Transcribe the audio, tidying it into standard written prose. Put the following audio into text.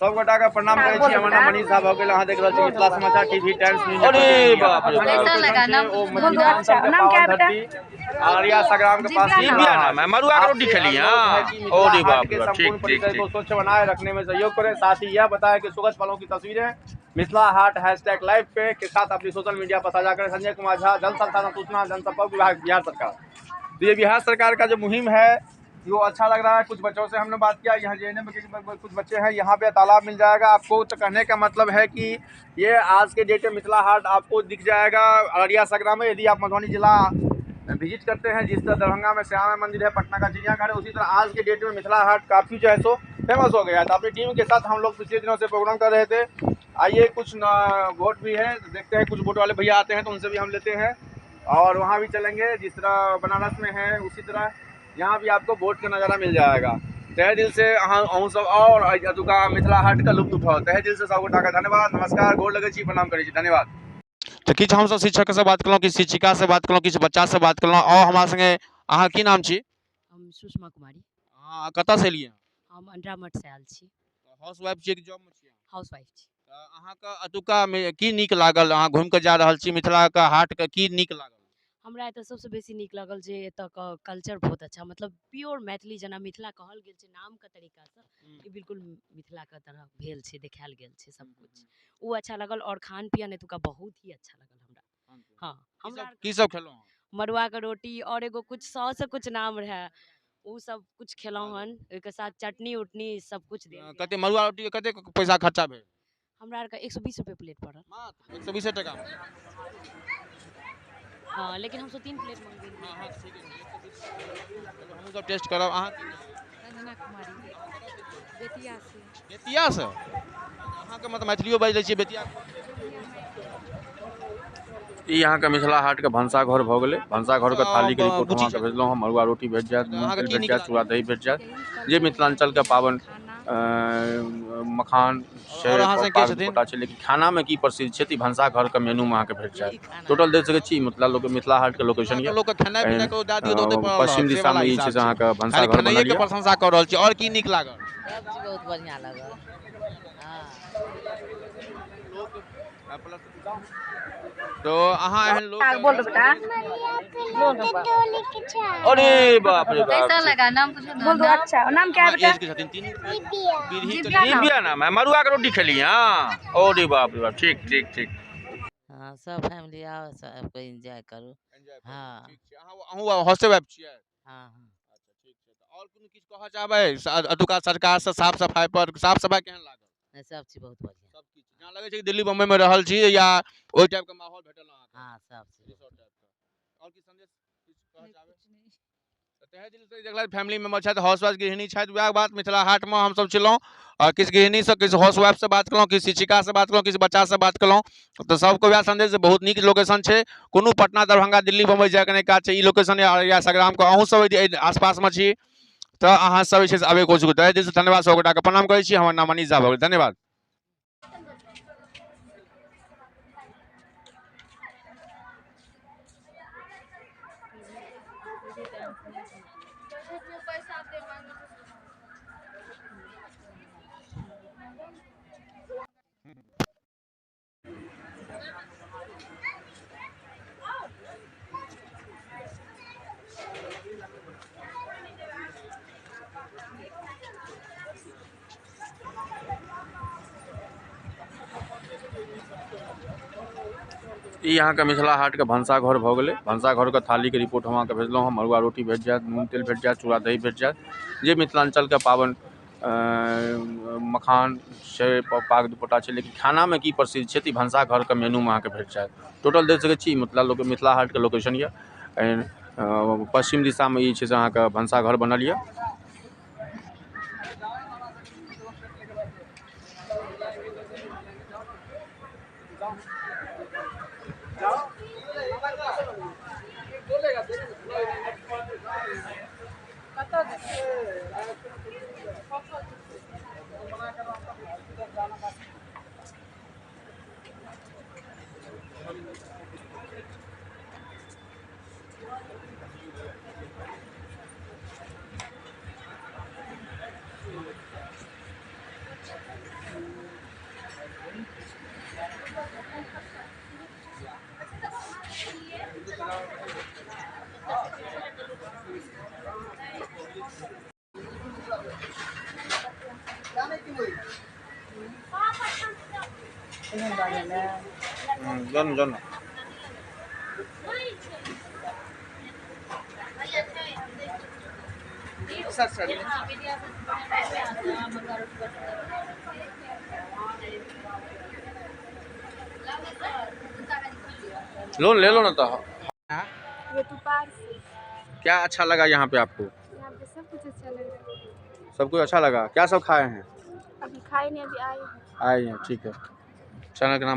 सब गोटा के प्रणाम करै छी। हमर नाम मनीष झा भऽ गेल। अहाँ देख रहल छी मिथिला समाचार टीवी टाइम्स न्यूज। अरे बाप रे। कैसा लगा नाम? अच्छा, नाम क्या है बेटा? अररिया संग्राम के पास दिव्या नाम है। मरुआ के रोटी खेली। हां, अरे बाप रे, ठीक ठीक ठीक। को स्वच्छ बनाए रखने में सहयोग करें। साथ ही यह बताया कि सुगत पलों की तस्वीरें मिथिला हाट हैशटैग लाइव पे के साथ अपनी सोशल मीडिया पर साझा करें। संजय कुमार झा, जल संसाधन सूचना जनसंपर्क विभाग, बिहार सरकार। तो ये बिहार सरकार का जो मुहिम है वो अच्छा लग रहा है। कुछ बच्चों से हमने बात किया, यहाँ जे एन एम के कुछ बच्चे हैं, यहाँ पे तालाब मिल जाएगा आपको। तो कहने का मतलब है कि ये आज के डेट में मिथिला हाट आपको दिख जाएगा अररिया संग्राम में। यदि आप मधुबनी जिला विजिट करते हैं, जिस तरह दरभंगा में श्यामा मंदिर है, पटना का चिड़ियाघर है, उसी तरह आज के डेट में मिथिला हाट काफ़ी जो है सो फेमस हो गया है। तो अपनी टीम के साथ हम लोग पिछले दिनों से प्रोग्राम कर रहे थे। आइए, कुछ वोट भी है, देखते हैं। कुछ वोट वाले भैया आते हैं तो उनसे भी हम लेते हैं और वहाँ भी चलेंगे। जिस तरह बनारस में है उसी तरह यहाँ भी आपको बोट का नज़ारा मिल जाएगा। तहे दिल से अहाँ अहूँ सब और अतुका मिथिला हाट का लुत्फ उठाओ। तहे दिल से सब गोटा के धन्यवाद, नमस्कार, गोर लगै छी, प्रणाम करै छी, धन्यवाद। तो किछु हमसब शिक्षक से बात केलहुँ, किछु शिक्षिका से बात केलहुँ, किछु बच्चा से बात केलहुँ। और हमरा संगे अहाँ की नाम छी? हम सुषमा कुमारी। अहाँ कतऽसँ एलियै? हम अंडरा मठसँ आयल छी। हाउस वाइफ छियै कि जॉब में छियै? हाउस वाइफ छी। अहाँके अतुका मे की नीक लागल? अहाँ घुमि कऽ जा रहल छी मिथिलाके हाटके, की नीक लागल? हमरा एतऽ सबसँ बेसी नीक लागल जे एतऽके कल्चर बहुत अच्छा, मतलब प्योर मैथिली जेना मिथिला कहल गेल छै नामके तरीकासँ, ई बिल्कुल मिथिलाके तरह भेल छै, देखायल गेल छै सब कुछ, ओ अच्छा लागल। और खान पियन एतुका बहुत ही अच्छा लागल हमरा। हाँ, हमरा की सब खेलहुँ? मड़ुआके रोटी और एगो कुछ सौस कुछ नाम रहै, ओ सब कुछ खेलहुँ हन। ओहिके साथ चटनी उटनी सब कुछ देल। कते मड़ुआ रोटी कते पैसा खर्चा भेल? हमरा आरके 120 रुपये प्लेट पड़ल। मात्र 120 टका। हाँ, लेकिन हमसब 3 प्लेट मंगेलियै। हाँ हाँ, ठीक है, हमहूँ सब टेस्ट करब। अहाँ? रंजना कुमारी, बेतिया से। बेतिया से? अहाँके मतलब मैथिलियो बाजि लै छियै बेतिया? ई अहाँके मिथिला हाट के भनसाघर भऽ गेलै। भनसाघरके थालीके रिपोर्ट हम अहाँके भेजलहुँ हँ। मड़ुआ रोटी भेट जायत, नून तेल भेट जायत, चूड़ा दही भेट जायत। जे मिथिलाञ्चलके पाबनि मखान छै, पाग दुपट्टा छै, लेकिन खानामे की प्रसिद्ध छै तऽ ई भनसाघरके मेनूमे अहाँके भेट जायत। टोटल देख सकै छी मिथिला लोक मिथिला हाटके लोकेशन यऽ। पश्चिम दिशामे ई छै से अहाँके भनसाघर बनल यऽ। प्रशंसा कऽ रहल छी। और की नीक लागल? सब चीज बहुत बढ़िआँ लागल। हाँ, तो अहाँ एहन लोक। बोल बेटा। अरे बाप रे बाप। कैसा लगा नाम? पूछो। बोल दो। अच्छा, नाम क्या है बेटा? एज के छथिन तीनू। दिव्या नाम है। मड़ुआ के रोटी खेली? हाँ, अरे बाप रे बाप, ठीक ठीक ठीक। हाँ, सब फैमिली आओ, सब कोइ एंजॉय करू। हाँ। ठीक छै। अहाँ हाउसे वाइफ छियै? हाँ हाँ। अच्छा, ठीक छै। तऽ और कोनो किछु कहऽ चाहबै अतुका सरकार से साफ सफाई पर? साफ सफाई केहन लागल? सब चीज बहुत बढ़िया। सब किछु जेना लगै छै कि दिल्ली बम्बई में रहल छी या ओहि टाइप के माहौल भेटल अहाँके? हाँ, सब चीज। और की संदेश किछु कहऽ चाहबै? तहे दिल से देखला फैमिली मेम्बर छथि, हाउस वाइफ गृहिणी छथि। वएह बात मिथिला हाटमे हमसब छलहुँ आ किछु गृहिणीसँ, किछु हाउस वाइफसँ बात केलहुँ, किछु शिक्षिकासँ बात केलहुँ, किछु बच्चासँ बात केलहुँ, तऽ सबके वएह संदेश जे बहुत नीक लोकेशन छै। कोनो पटना, दरभंगा, दिल्ली, बम्बई जायके नहि काज छै। ई लोकेशन अररिया संग्रामके। अहूँ सब यदि एहि आसपासमे छी तऽ अहाँ सब जे छै से आबैके कोशिश करू। तहे दिल से धन्यवाद, सब गोटाके प्रणाम करै छी। हमर नाम मनीष झा भऽ गेल। धन्यवाद। ई अहाँके मिथिला हाटके भनसाघर भऽ गेलै। भनसाघरके थालीके रिपोर्ट हम अहाँके भेजलहुँ हँ। मड़ुआ रोटी भेट जायत, नून तेल भेट जायत, चूड़ा दही भेट जायत। जे मिथिलाञ्चलके पाबनि मखान छै, पाग दुपट्टा छै, लेकिन खानामे की प्रसिद्ध छै तऽ ई भनसाघरके मेनूमे अहाँके भेट जायत। टोटल देख सकै छी मिथिला लोक मिथिला हाटके लोकेशन यऽ। पश्चिम दिशामे ई छै से अहाँके भनसाघर बनल यऽ। जन जन लोन ले लो ना तो। क्या अच्छा लगा यहाँ पे आपको? यहाँ पे सब कुछ अच्छा लग रहा है। सब कुछ अच्छा लगा। क्या सब खाए हैं? अभी खाए नहीं, अभी आए हैं। आए हैं, ठीक है। चैनल का नाम?